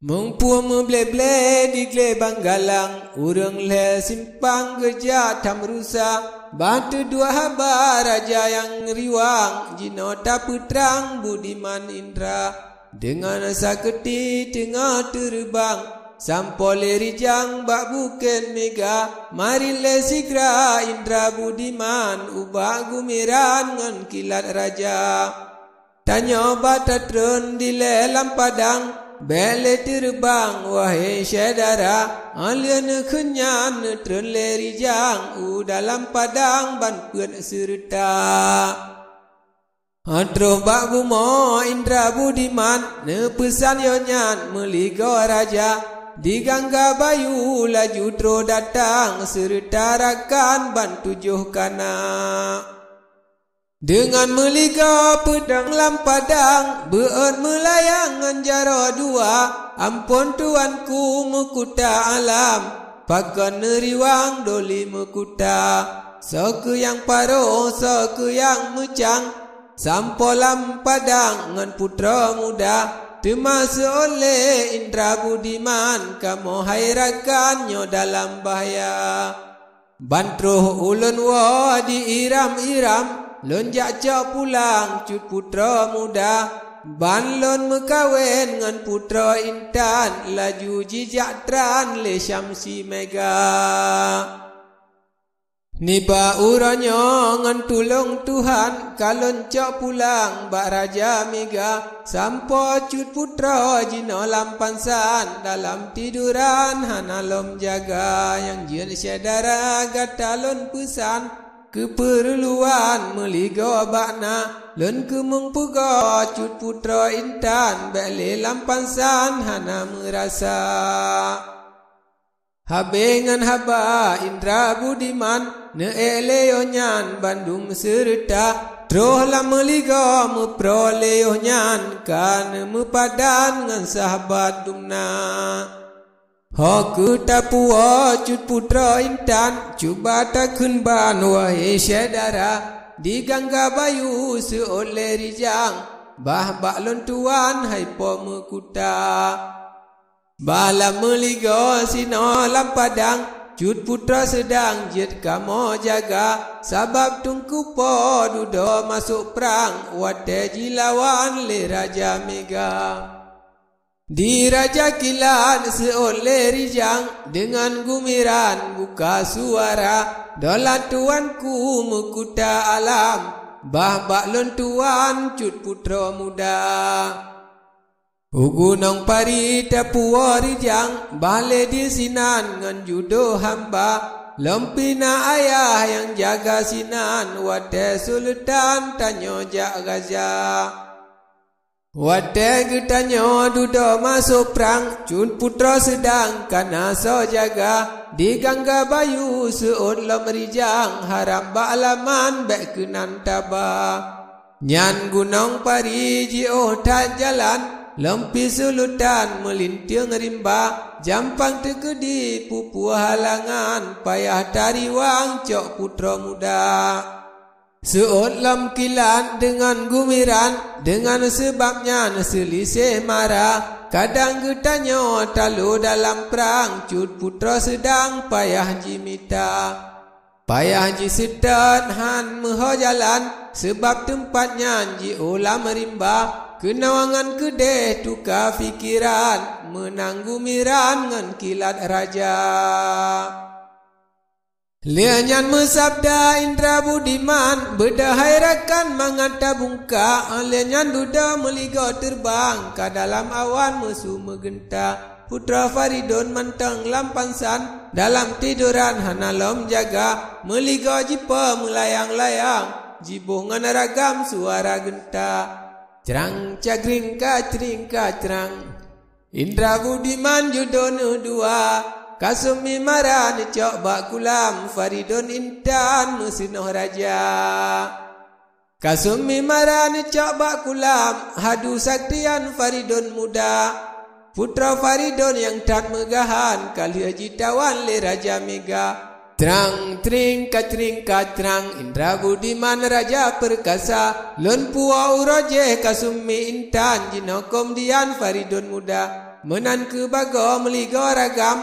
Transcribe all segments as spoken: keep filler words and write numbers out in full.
Meumpu meuble-ble di glé Banggalang, ureuëng lhée simpang geujak tham rusa. Bah teuduek haba raja nyang riwang, jinoe tapeutrang Budiman Indra. Deungon sakeuti teungoh teureubang, sampoe lé Rijang bak Bukét Mega. Marit lé sigra Indra Budiman ubak Gumiran ngon Kilat Raja. Tanyoe bah tatrön dilée lam padang, bék lé teureubang, wahé syedara. Óh lheueh neukheun nyan neutrön lé Rijang u dalam padang ban peuet seureuta. Troh bak bumoe Indra Budiman, neupeusan yoh nyan meuligoe raja. Di Gangga Bayu laju troh datang, seureuta rakan ban tujoh kana. Deungon meuligoe peudong lam padang, beuôt meulayang ngon jaroe dua. Amphon tuanku meukuta alam, pakon neuriwang doli meukuta. Soe keuh nyang paroh, soe keuh nyang meucang, sampoe lam padang ngon putroe muda. Teuma seuôt lé Indra Budiman, kamoe hai rakan nyoe dalam bahya. Ban troh ulôn woe di Iram-Iram, lôn jak cok pulang cut putroe muda. Ban lôn meukawen ngon putroe intan, laju jijak tran lé Syamsi Mega. Nibak uroe nyoe ngon tulông Tuhan, ka lôn cok pulang bak Raja Mega. Sampoe cut putroe jinoe lam pansan, dalam tiduran hana lom jaga. Nyang jeuet syedara gata lôn peusan, keupeurluan meuligoe bak na. Lôn keumeung pugoe cut putroe intan, bék lé lam pansan hana meurasa. Habéh ngon haba Indra Budiman, neuék lé yoh nyan bandum seureuta. Troh lam meuligoe meuproh lé yoh nyan, ka neumeupadan ngon sahabat dumna. Ho keuh tapuwoe cut putroe intan, cuba takheun ban wahé syedara. Di Gangga Bayu seuôt lé Rijang, bah bak lôn tuan hai po meukuta. Bah lam meuligoe sinoe lam padang, cut putroe seudang jeuet kamoe jaga. Sabab Teungku Po dudoe masôk prang, watée jilawan lé Raja Mega. Di Raja Kilat seuôt lé Rijang, deungon Gumiran buka suara. Dolat tuanku meukuta alam, bah bak lôn tuan cut putroe muda. U Gunong Pari tapuwoe Rijang, bah lé disinan ngon judoe hamba. Lom pih na ayah nyang jaga sinan, watée Sultan tanyoe jak gaja. Watée geutanyoe dudoe masôk prang, cut putroe seudang kana soe jaga. Di Gangga Bayu seuôt lom Rijang, harab bak laman bék keunan taba. Nyan Gunong Pari jiôh that jalan, lom pih Sultan meulinteung rimba. Jampang teukeudi peue-peue halangan, payah tariwang cok putroe muda. Seuôt lom Kilat deungon Gumiran, deungon seubab nyan seuliseh mara. Kadang geutanyoe talo dalam prang, cut putroe seudang payah jimita. Payah jiseutôt han meuho jalan, seubab teumpat nyan jiôh lam rimba. Keunoe ngon keudeh tuka pikeran, meunang Gumiran ngon Kilat Raja. Lheueh nyan meusabda Indra Budiman, "Beudôh hai rakan mangat tabungka." Lheueh nyan dudoe meuligoe teureubang, ka dalam awan meusu meugeunta. Putroe Faridon mantong lam pansan, dalam tidoran hana lom jaga. Meuligoe jipo meulayang-layang, jiboh ngon ragam suara geunta. Crang cagring kacring kacrang. Indra Budiman judoe neuh dua, Kasumi Mara neucok bak kulam, Faridon intan meuseunoh raja. Kasumi Mara neucok bak kulam, hadu saktian Faridon muda. Putroe Faridon nyang that meugahan, ka lheueh jitawan lé Raja Mega. Crang tring kacring kacrang, Indra Budiman raja peurkasa, lôn puwoe uroe jéh Kasumi intan, jinoe kôm dian Faridon muda. Meunan keu bagoe meuligoe ragam,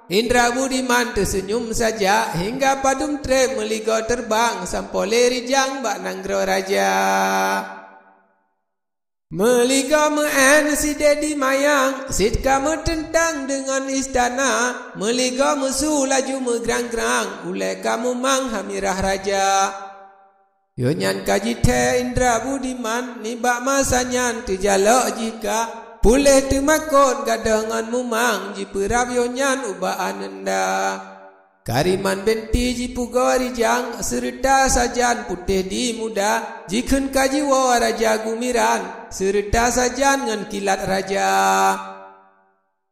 Indra Budiman teuseunyum saja, hingga padum treb meuligoe teureubang sampoe lé rijang bak nanggroe raja. Meuligoe meu'en sideh di mayang, cit ka meuteuntang deungon istana, meuligoe meusu laju meugrang-grang, ulée ka meumang Hamirah raja. Yoh nyan ka jithée Indra Budiman, nibak masa nyan teujalok jih ka, puléh teumakot gadôh ngon mumang, jipeurab yoh nyan ubak aneunda. Kariman binti jipugoe rijang, seureuta sajan putéh di muda, jikheun ka jiwoe Raja Gumiran, seureuta sajan ngon kilat raja.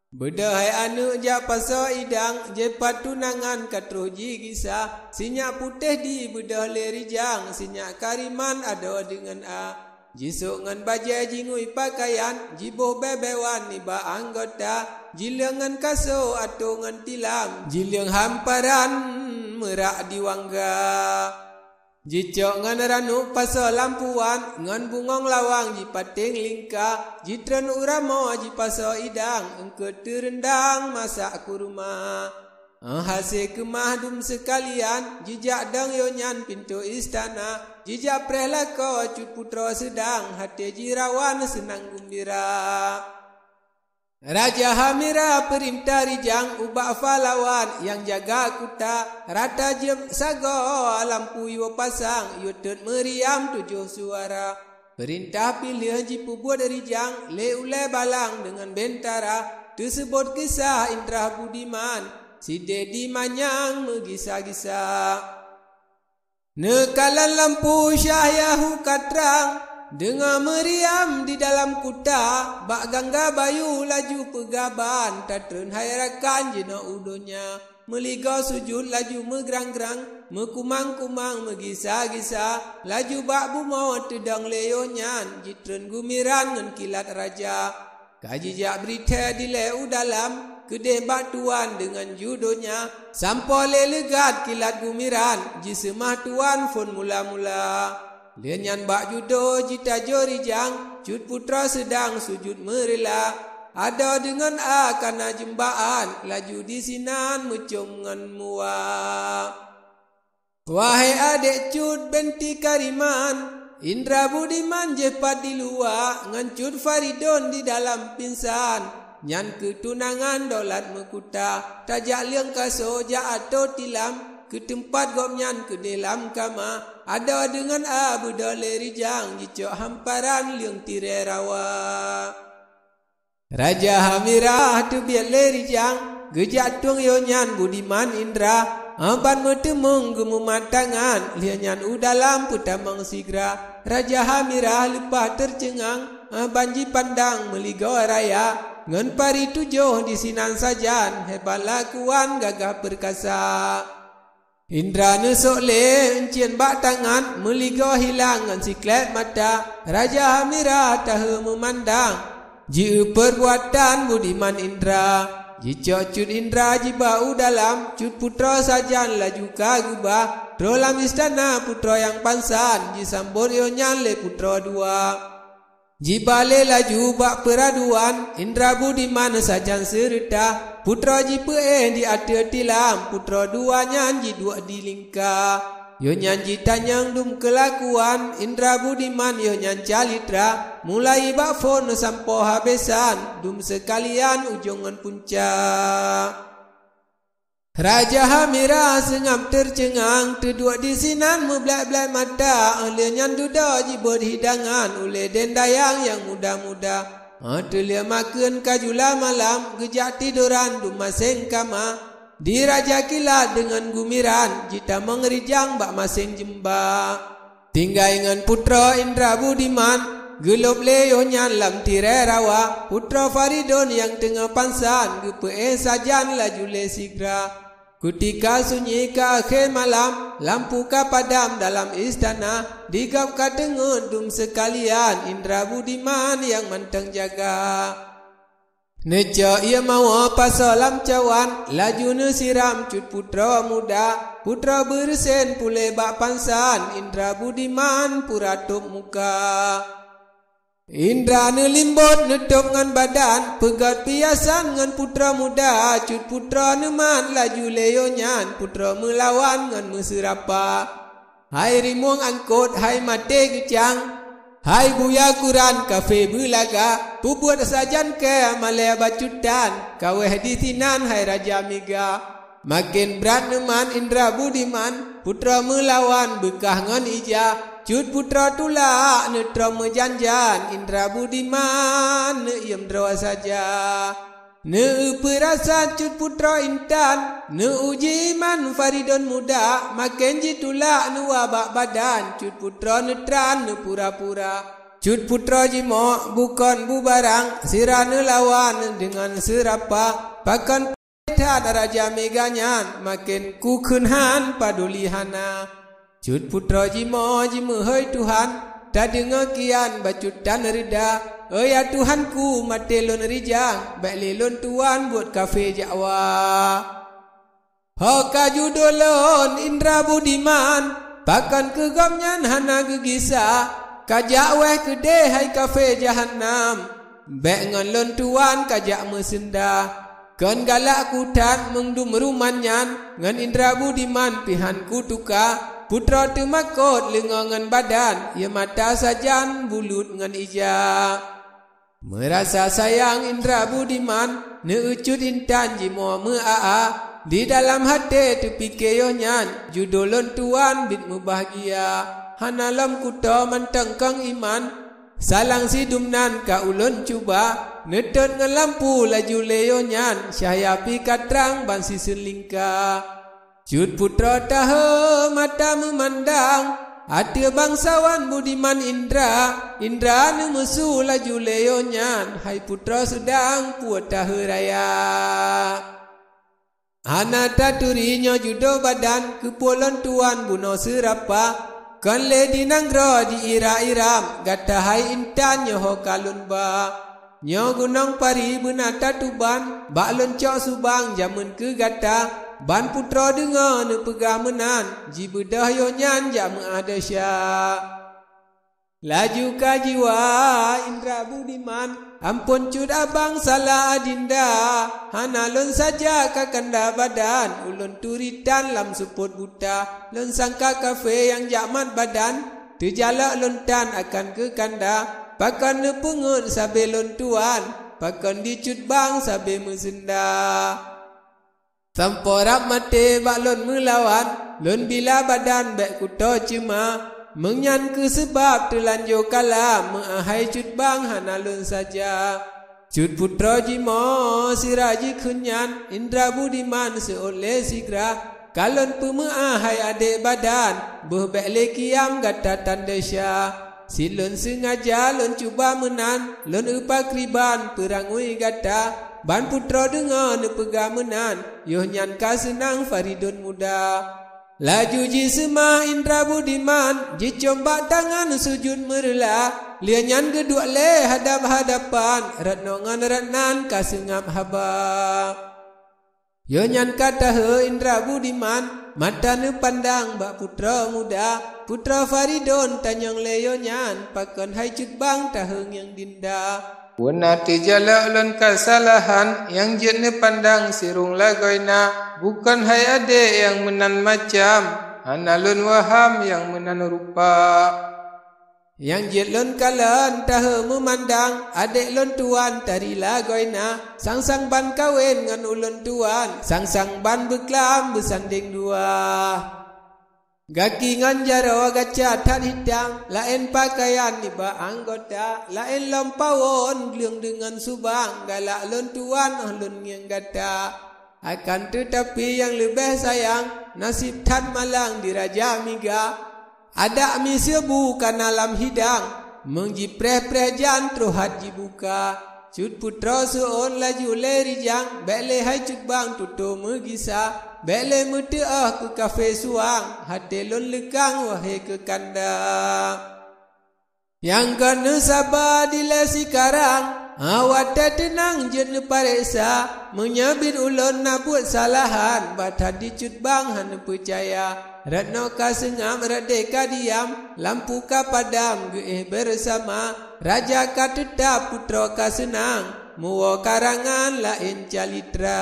Beudôh hai aneuk jak pasoe idang, jipat tunangan ka troh jigisa, sinyak putéh di beudôh lé rijang, sinyak kariman adoe deungon a. Jisôk ngon bajée jingui peukayan, jiboh bée-bée wan nibak anggota, jileueng ngon kaso atô ngon tilam, jileueng hamparan meurak di wangga. Jicok ngon ranup pasoe lampuan, ngon bungöng lawang jipaténg lingka, jitreun u ramoe jipasoe idang, eungkôt teureundang masak kurma. Hase keumah dum seukalian, jijak dong yoh nyan pintoe istana, jijak preh lakoe cut putroe seudang, haté jih rawan seunang gumbira. Raja Hamirah peurintah rijang ubak pahlawan nyang jaga kuta, rata jeuem sagoe lampu yue pasang, yue tôt meuriam tujoh suara. Peurintah piléh jipeubuet rijang lé ulée balang deungon bentara, teuseubot kisah Indra Budiman, sideh di manyang meugisa-gisa. Neukalon lampu syah yue ka trang, deungoe meuriam di dalam kuta, bak gangga bayu laju peugaban, tatreun hai rakan jinoe u donya. Meuligoe sujut laju meugrang-grang, meukumang-kumang meugisa-gisa, laju bak bumoe teudong lé yoh nyan, jitreun gumiran ngon kilat raja. Ka jijak bri thée dilée u dalam, keudeh bak tuan deungon ju donya, sampoe lé leugat kilat gumiran, jiseumah tuan phon mula-mula. Lheueh nyan bak judoe jitajoe rijang, cut putroe seudang sujut meurila. Adoe deungon a kana jeumbaan, laju disinan meucom ngon muwa. Wahai adék cut binti Kariman, Indra Budiman jeuet pat di luwa, ngon cut Faridon di dalam pingsan. Nyan keuh tunangan Daulat Meukuta, tajak leueng kaso jak atô tilam, keu teumpat gobnyan keudeh lam kama, adoe deungon a beudôh lé rijang, jicok hamparan leueng tirée rawa. Raja Hamirah teubiet lé rijang, geujak tueng yoh nyan Budiman Indra, ban meuteumeung geumeumat tangan, lheueh nyan u dalam peutamong sigra. Raja Hamirah leupah teuceungang, ban jipandang meuligoe raya, ngon pari tujoh disinan sajan, hebat lakuan gagah peurkasa. Indra neusok lé euncien bak tangan, meuligoe hilang ngon sikleb mata. Raja Hamirah tahe meumandang, jieu peurbuatan Budiman Indra. Jicok cut Indra jiba u dalam, cut putroe sajan laju ka geuba. Troh lam istana putroe nyang pansan, jisambot yoh nyan lé putroe dua. Jiba lé laju bak peuraduan, Indra Budiman sajan seureuta, putroe jipeuéh di ateueh tilam, putroe dua nyan jiduek di lingka. Yoh nyan jitanyong dum keulakuan, Indra Budiman yoh nyan calitra, mulai bak phon sampoe habésan, dum seukalian ujong ngon punca. Raja Hamirah seungab teuceungang, teuduek disinan meublek-blek mata, lheueh nyan dudoe jibeuet hidangan ulée dendayang nyang muda-muda. Teulheueh makheun ka jula malam, geujak tidoran dum maséng kama. Di Raja Kilat deungon Gumiran, jitamong rijang bak maséng jeumba. Tinggai ngon putroe Indra Budiman, geulôb lé yoh nyan lam tirée rawa, putroe Faridon nyang teungoh pansan, geupeuéh sajan laju lé sigra. Keutika sunyi ka akhé malam, lampu ka padam dalam istana, di gob ka teungeut dum seukalian, Indra Budiman nyang mantong jaga. Neucok ie mawö pasoe lam cawan, laju neusiram cut putroe muda, putroe beureusen puléh bak pansan, Indra Budiman pura tôb muka. Indra neulimbot neutôb ngon badan, peugét piasan ngon putroe muda, cut putroe neumat laju lé yoh nyan, putroe meulawan ngon meuseurapa. Hai rimueng angkot, hai maté geucang, hai buya kuran kafé beulaga, peubuet sajan kée malée bacut tan, kaweh disinan hai Raja Mega. Maken brat neumat Indra Budiman, putroe meulawan beukah ngon ija, cut putroe tulak neutroe meujan-jan, Indra Budiman neuiem droe saja. Neupeurasa cut putroe intan, neuuji iman Faridon muda, maken jitulak neuwa bak badan, cut putroe neutran neupura-pura. Cut putroe jimok bukon bubarang, sira neulawan deungon seurapa, pakon that Raja Mega nyan, maken kukheun han paduli hana. Cut putroe jimoe jimeuhôi Tuhan, tadeungoe kian bacut tan reuda. Oi ya Tuhanku, maté lôn rijang, bék lé lôn tuan buet kafé jakwa. Ho ka judo lôn Indra Budiman, pakon keu gobnyan hana geugisa, kajak wéh keudeh hai kafé jahanam, bék ngon lôn tuan kajak meuseunda. Kon galak kuthat meundum ruman nyan, ngon Indra Budiman pihan kutuka, putroe teumakot leungoe ngon badan, ie mata sajan bulut ngon ija. Meurasa sayang Indra Budiman, neueucut intan jimoe meu-a-a, di dalam haté teupike yoh nyan, judo lôn tuan bit meubahgia, hana lom kutoe mantong kong iman, Salang sidum nan ka ulôn cuba, neutot ngon lampu laju lé yoh nyan, cahya pih ka trang ban siseun lingka. Cut putroe tahe mata meumandang, ateueh bangsawan Budiman Indra, Indra neumeusu laju lé yoh nyan, hai putroe seudang peue tahe raya. Hana taturi nyoe judo badan, keupeue lôn tuan bunoe seurapa. Kon lé di nanggroe di Ira-Iram, gata hai intan nyoe ho ka lôn ba. Nyoe gunong pari beuna tatuban, bak lôn cok subang jameun keu gata. Ban putroe deungoe neupeugah meunan, jibeudôh yoh nyan jak meuadesya. Laju ka jiwa Indra Budiman, "Amphon cut abang salah adinda, hana lôn saja ka kanda badan, ulôn turi tan lam seupôt buta, lôn sangka kafé nyang jak mat badan, teujalok lôn tan akan keu kanda, pakon neupeungeut sabe lôn tuan, pakon dicut bang sabe meuseunda." Sampoe rab maté bak lôn meulawan, lôn bila badan bék kutoe ceuma. Meunyan keuh seubab teulanjô kalam, meuahai cut bang hana lôn saja. Cut putroe jimoe sira jikheun nyan, Indra Budiman seuôt lé sigra. Ka lôn peumeuah hai adék badan, beuh bék lé kiam gata tan desya. Sit lôn seungaja lôn cuba meunan, lôn eupakriban peurangui gata. Ban putroe deungoe neupeugah meunan, yoh nyan ka seunang Faridon muda. Laju jiseumah Indra Budiman, jicom bak tangan sujut meureula, lheueh nyan geuduek lé hadap-hadapan, Ratno ngon Ratnan ka seungab haba. Yoh nyan ka tahe Indra Budiman, mata neupandang bak putroe muda, putroe Faridon tanyong lé yoh nyan, pakon hai cut bang tahe ngieng dinda. Beuna teujalok lôn keusalahan, nyang jeuet neupandang sirung lagoina, bukon hai adék nyang meunan macam, hana lôn waham nyang meunan rupa. Nyang jeuet lôn kalon tahe meumandang, adék lôn tuan tari lagoina, sang-sang ban kawen ngon ulôn tuan, sang-sang ban beuklam beusandeng dua. Gaki ngon jaroe gaca that hitam, laén pakaian nibak anggota, laén lom pawon gleueng deungon subang, galak lôn tuan óh lôn ngieng gata. Akan teutapi nyang leubeh sayang, naseb that malang di Raja Miga. Adak miseue bu kana lam hidang, meung jipreh-preh jan troh hat jibuka. Cut putroe seuôn laju lé rijang, bék lé hai cut bang tutoe meugisa, bék lé meuteuôh keu kafé suang, haté lôn leukang wahé keu kanda. Nyang kon neusaba dilée sikarang, watée teunang jeuet neupareksa, meunyoe bit ulôn na buet salahan, bak that di cut bang hana peucaya. Rot noe ka seungab, rot deh ka diam, lampu ka padam, geuéh beurasama. Raja ka teutab, putroe ka seunang, muwoe karangan laén calitra.